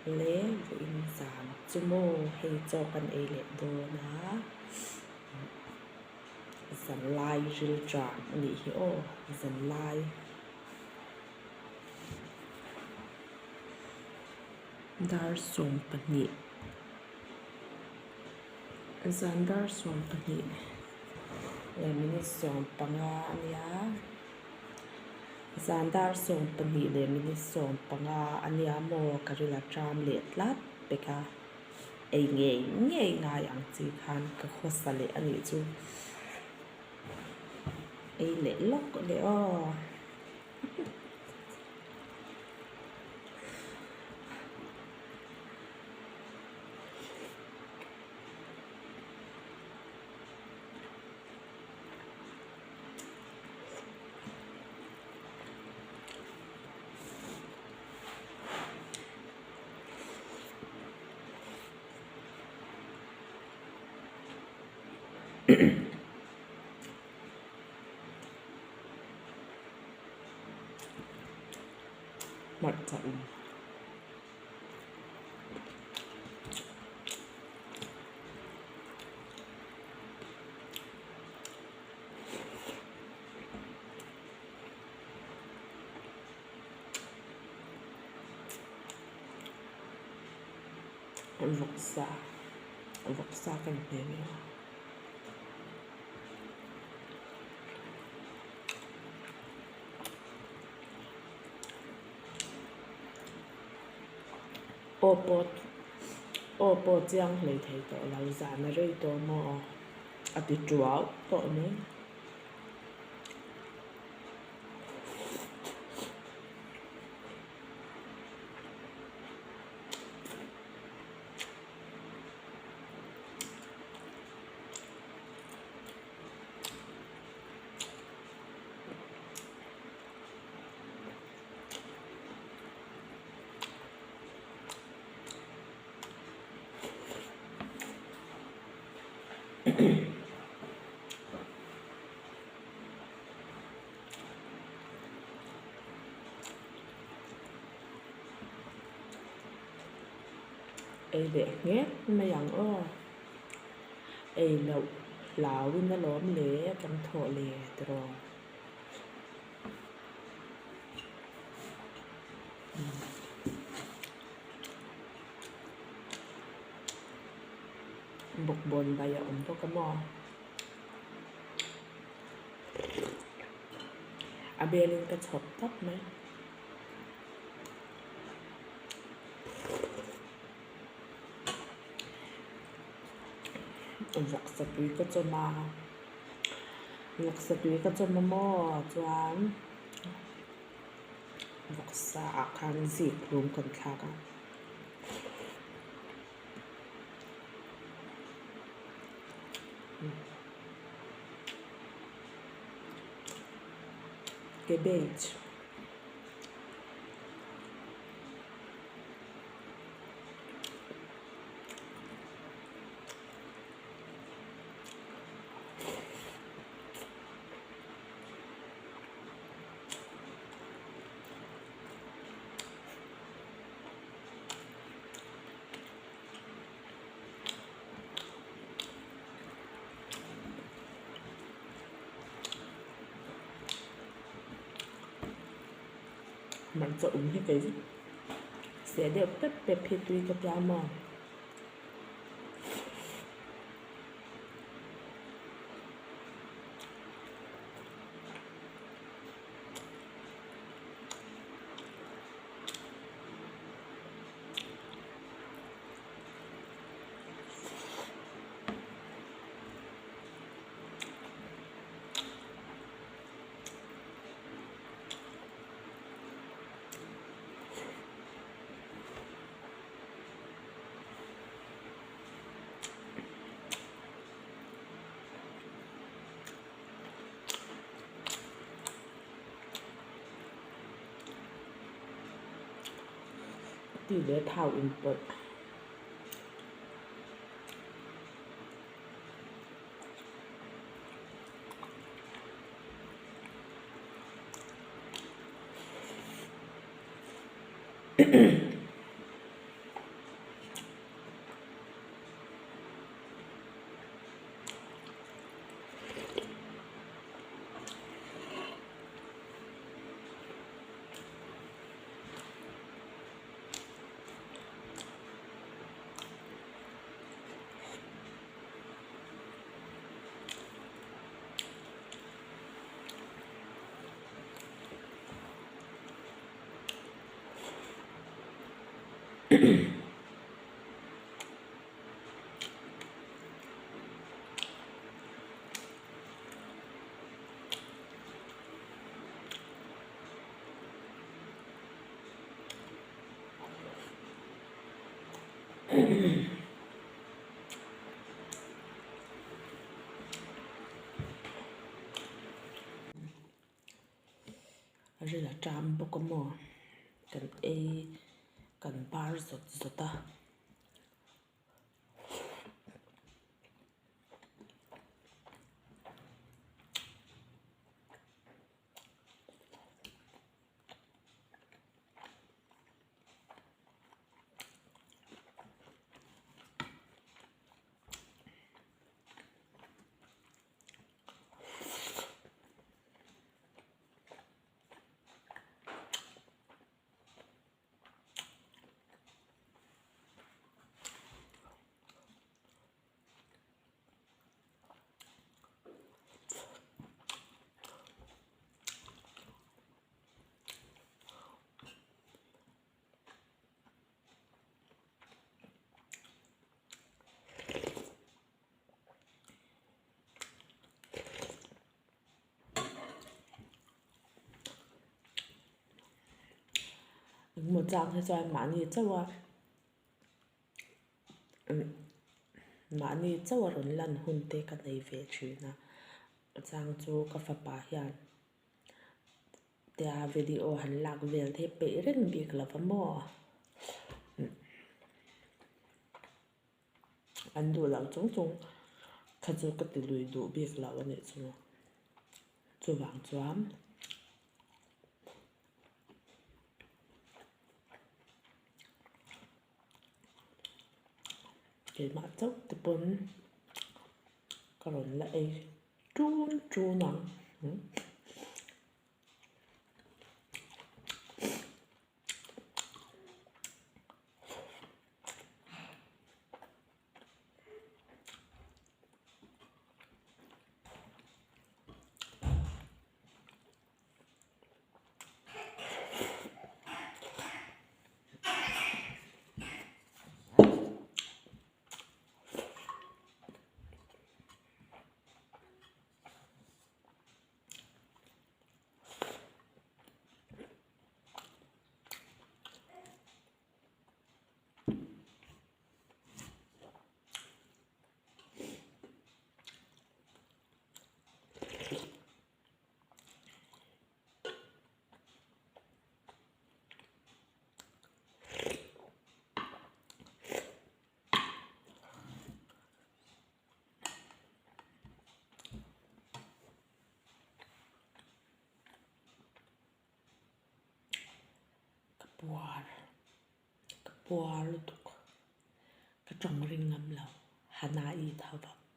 Le vawiin zan chu maw hei chaw kan ei leh dawn a zanlai rilṭam a nih hi aw zanlai. Dar 12 zan dar 12 leh minute 15 a nia zan dar 12 leh minute 15 a nia maw ka ril a ṭam leh tlat pek a ei ngei ngei ngai ang chi khan ka khawsa leh a nih chu ei leh lawk leh aw. Hmarcha um. Vawksa vawksa kan hmel a. Aw pawh aw pawh chiang hlei thei tawh lo zan a rei tawh maw a ti tuau tawh mai. Ei leh nghek mai ang aw. Ei loh hlauin alawm le kan thawh le tiraw. Bawkbawn bai a awm bawk a maw. A belin ka chhawp tawp mai. Vawksa tui ka chawm a vawksa tui ka chawm a maw chuan vawksa ah khan zik hlum kan thlak a. Cabbage. Hmarcha um hi kei seh deuh pep pep hi tui ka tia maw. Ti leh thau inpawlh. A ril a ṭam bawk a maw kan ei kan bar zawt zawt a. Engmaw chang hi chuan mahni chauh a mahni chauh a rawn lan hun te ka nei ve thin a a chang chu ka fapa hian tia video han lak vel te hi peih reng bik lo va maw. An duh loh chung chung kha chu ka ti lui duh bik loh a nih chu. Chuvang chuan keimah chauh te pawn ka rawn la ei ṭun ṭun ang. Ka puar ka puar lutuk ka tawng ring ngam lo Hana-i tho vang.